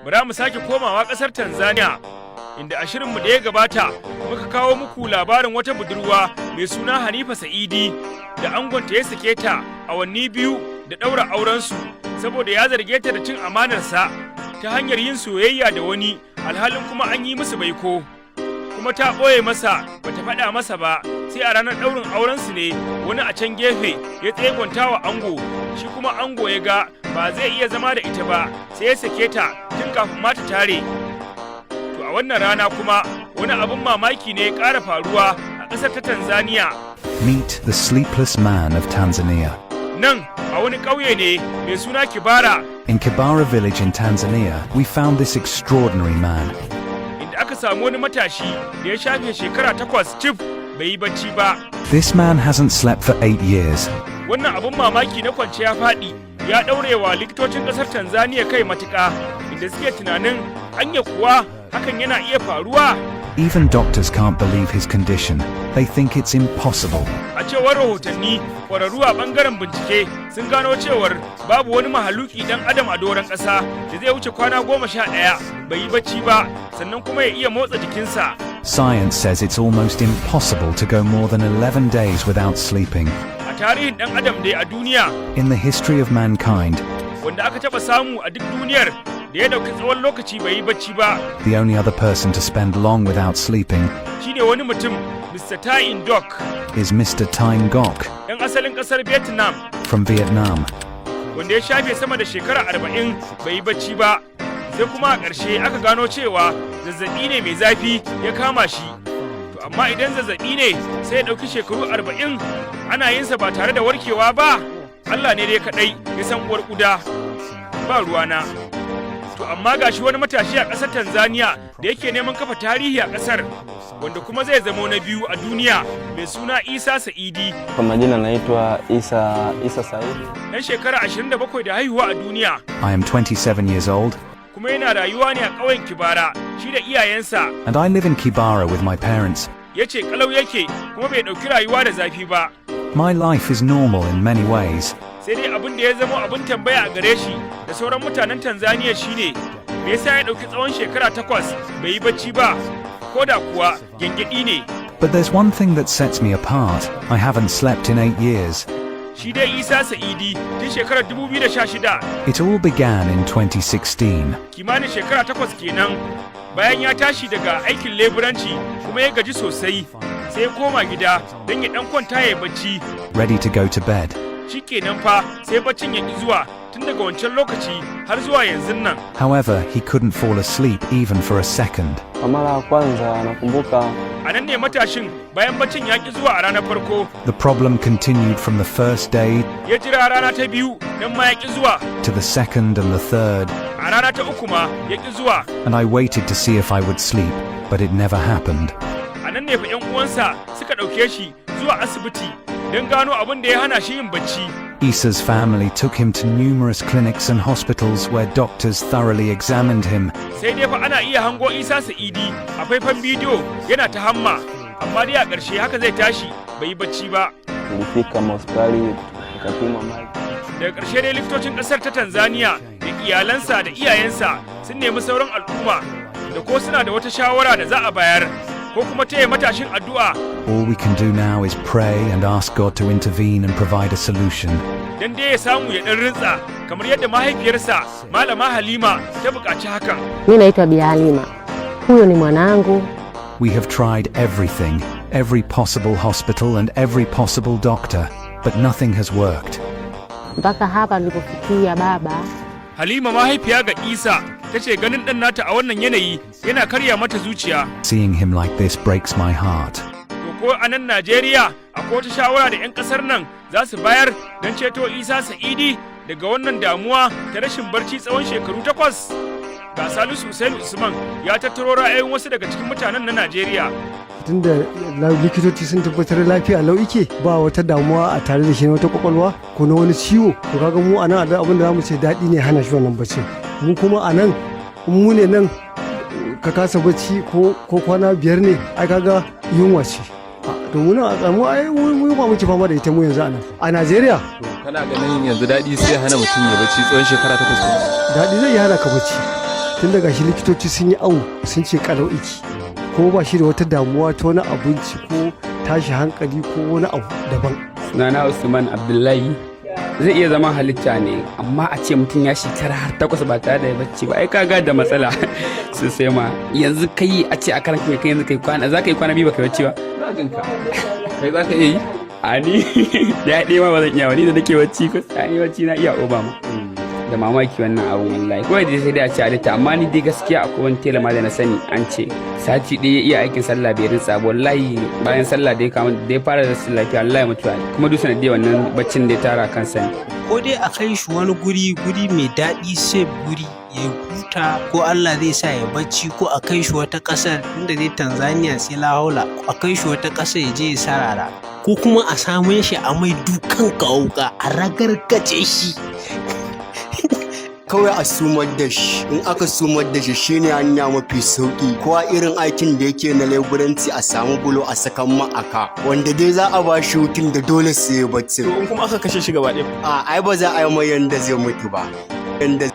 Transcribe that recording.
Bara mu sake komawa ƙasar Tanzania, inda a shirinmu da ya gabata muka kawo muku labarin wata budurwa mai suna Hanifa Sa'idi da angonta ya sake ta awanni 2 da ɗaura aurensu saboda ya zarge ta da cin amanarsa ta hanyar yin soyayya da wani, alhalin kuma an yi musu baiko. Kuma ta ɓoye masa, bata faɗa masa ba, sai a ranar ɗaurin aurensu ne wani a can gefe ya tsegunta wa ango. Shi kuma ango ya ga ba zai iya zama da ita ba, sai ya sake ta tun kafin ma ta tare. To, a wannan rana kuma wani abin mamaki ne ya ƙara faruwa a ƙasar ta Tanzania. Meet the sleepless man of Tanzania. Nan a wani ƙauye ne mai suna Kibara. In Kibara village in Tanzania, we found this extraordinary man. Inda aka samu wani matashi da ya shafe shekara 8 cif bai yi bacci ba. This man hasn't slept for 8 years. Wannan abin mamaki na kwanciya faɗi ya ɗaurewa likitocin ƙasar Tanzania kai matuƙa, inda suke tunanin anya kuwa hakan yana iya faruwa? Even doctors can't believe his condition. They think it's impossible. A cewar rahotanni, ƙwararru a ɓangaren bincike sun gano cewar babu wani mahaluki ɗan adam a doron ƙasa da zai wuce kwana 11 bai yi bacci ba, sannan kuma ya iya motsa jikinsa. Science says it's almost impossible to go more than 11 days without sleeping. A tarihin ɗan adam dai a duniya, In the history of mankind, wanda aka taɓa samu a duk duniyar da ya ɗauki tsawon lokaci bai yi bacci ba, the only other person to spend long without sleeping shine wani mutum, Mr. Tai Ngoc, is Mr. Tai Ngoc ɗan asalin ƙasar Vietnam, from Vietnam. wanda ya shafe sama da shekara 40 bai yi bacci ba. Sai kuma a ƙarshe aka gano cewa zazzaɓi ne mai zafi ya kama shi. To, amma idan zazzaɓi ne sai ya ɗauki shekaru 40 ana yin sa ba tare da warkewa ba, Allah ne dai kaɗai ya san uwar ƙuda, ba ruwana. To, amma gashi wani matashi a ƙasar Tanzania da yake neman kafa tarihi a ƙasar, wanda kuma zai zamo na biyu a duniya, mai suna Isa Sa'idi. Kwa majina naitwa Isa Isa Saidi. Ɗan shekara 27 da haihuwa a duniya. I am 27 years old Kuma yana rayuwa ne a ƙauyen Kibara, shi da iyayensa. and I live in Kibara with my parents. Ya ce kalau yake kuma bai ɗauki rayuwa da zafi ba. My life is normal in many ways. Sai dai abin da ya zama abin tambaya a gare shi da sauran mutanen Tanzania shine, me yasa ya ɗauki tsawon shekara 8 bai yi bacci ba, ko da kuwa gyangyaɗi ne? But there's one thing that sets me apart. I haven't slept in 8 years. Shi dai Isa Sa'idi, tun shekarar 2016, It all began in 2016. kimanin shekara 8 kenan, bayan ya tashi daga aikin leburanci kuma ya gaji sosai, sai ya koma gida don ya dan kwanta ya yi bacci. Ready to go to bed. Shikenan fa, sai baccin ya ki zuwa tun daga wancan lokaci har zuwa yanzu nan. However, he couldn't fall asleep even for a second. Kwa mara ya kwanza nakumbuka A nan ne matashin, bayan baccin ya ki zuwa a ranar farko, The problem continued from the first day ya jira rana ta biyu, nan ma ya ki zuwa. to the second and the third, A rana ta uku ma ya ki zuwa. and I waited to see if I would sleep, but it never happened. A nan ne fa 'yan uwansa suka ɗauke shi zuwa asibiti don gano abin da ya hana shi yin bacci. Isa's family took him to numerous clinics and hospitals where doctors thoroughly examined him. Sai dai fa ana iya hango Isa Sa'idi a faifan bidiyo yana ta hamma, amma dai a ƙarshe haka zai tashi bai yi bacci ba. Tulifika mahospitali tukapimwa maji. Daga ƙarshe dai likitocin ƙasar ta Tanzania da iyalansa da iyayensa sun nemi sauran al'umma da ko suna da wata shawara da za a bayar ko kuma taya matashin addu'a. All we can do now is pray and ask God to intervene and provide a solution. Don dai ya samu ya ɗan rintsa, kamar yadda mahaifiyarsa, Malama Halima, ta buƙaci hakan. Mi naitwa Bi Halima, huyo ni mwanangu. We have tried everything, every possible hospital and every possible doctor, but nothing has worked. Mpaka hapa nilipofikia baba. Halima, mahaifiya ga Isa, ta ce ganin ɗan nata a wannan yanayi yana karya mata zuciya. Seeing him like this breaks my heart. To, ko a nan Najeriya akwai wata shawara da 'yan ƙasar nan za su bayar don ceto Isa Sa'idi daga wannan damuwa ta rashin barci tsawon shekaru 8? Ga Salisu Hussein Usman ya tattaro ra'ayoyin wasu daga cikin mutanen na Najeriya. Tunda likitoci sun tabbatar lafiya lau ike, ba wata damuwa a tare da shi na wata kwakwalwa ko na wani ciwo, to kaga mu a nan abin da zamu ce, daɗi ne hana shi wannan bacci. Mu kuma a nan, in mu ne nan ka kasa bacci ko kwana 5 ne, ai kaga yunwa ce. To, mu nan a mu ai mu yunwa muke fama da ita mu yanzu a nan a Najeriya. To, kana ganin yanzu daɗi sai hana mutum ya bacci tsawon shekara 8 kuma? Daɗi zai hana ka bacci. Tun daga shi likitoci sun yi awo, sun ce kalau iki, ko ba shi da wata damuwa ta wani abinci ko tashi hankali ko wani abu daban. Sunana Usman Abdullahi. Zai iya zama halitta ne, amma a ce mutum ya shekara har 8 ba tare da ya bacci ba, ai kaga da matsala sosai ma. Yanzu kai a ce a karan kai yanzu kai kwana, za ka yi kwana 2 baka bacci ba? Za ka kai, za ka iya yi? A ni ya ɗaya ma ba zan iya ba, ni da nake bacci ko a ni bacci na iya obama da mamaki wannan abun wallahi. Kawai dai sai dai a ce halitta, amma ni dai gaskiya akwai wani tela ma da na sani, an ce sati 1 ya iya aikin sallah bai rintsa ba. Wallahi bayan sallah da ya kama da ya fara rashin lafiya, wallahi mutuwa, kuma duk sanadiyar wannan baccin da ya tara kansa ne. Ko dai a kai shi wani guri, guri mai daɗi, sai guri ya huta, ko Allah zai sa ya bacci, ko a kai shi wata ƙasar inda dai Tanzania sai lahaula, a kai shi wata ƙasar ya je ya sarara, ko kuma a same shi a mai dukan kawuka a ragargaje shi. Kawai a sumar da shi. In aka sumar da shi, shine hanya mafi sauki. Ko a irin aikin da yake na leburanci, a samu bulo a sakan ma'aka wanda dai za a ba shi hutun da dole sai ya bacci. To, in kuma aka kashe shi gaba ɗaya? A ai ba za a yi mai yanda zai mutu ba, yanda